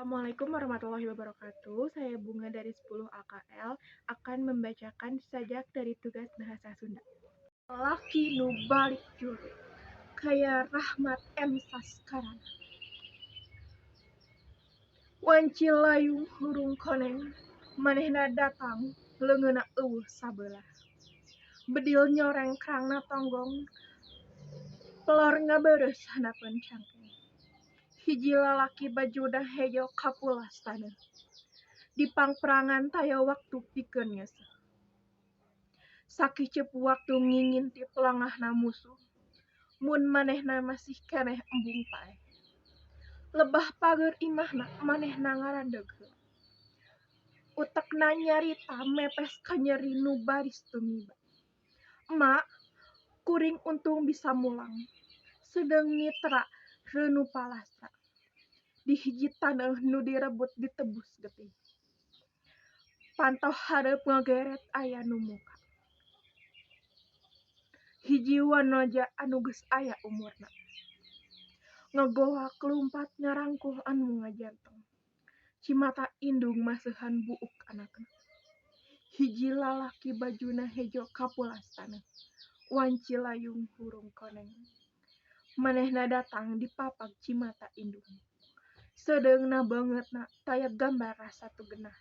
Assalamualaikum warahmatullahi wabarakatuh. Saya Bunga dari 10 AKL akan membacakan sajak dari tugas bahasa Sunda. Laki nu balik juru kaya Rahmat M. Saskarana. Wanci layung hurung koneng, manehna datang leungeunna euweuh sabelah. Bedil nyoreng krangna tonggong, pelor ngabeureus handapeun cangkeng. Hiji lalaki bajuna hejo kapulas taneuh. Dipangperangan taya waktu pikeun ngeuseuh. Sakiceup waktu ngingintip langahna musuh, mun manehna masih keneh embung paeh. Lebah pager imahna manehna ngarandeug heula. Utekna nyarita mepes kanyeri nu baris tumiba. Emak, kuring untung bisa mulang. Sedeung mitra reunu palastra. Di hiji taneuh nu direbut ditebus getih. Panto hareup ngageret aya nu muka. Hiji wanoja anu geus aya umurna. Ngagoak lumpat ngarangkul anu ngajanteng. Cimata indung maseuhan buuk anakna. Hiji lalaki bajuna hejo kapulas taneuh. Wanci layung hurung koneng. Manehna datang dipapag cimata indung. Seudeungna beungeutna taya gambar rasa teu genah.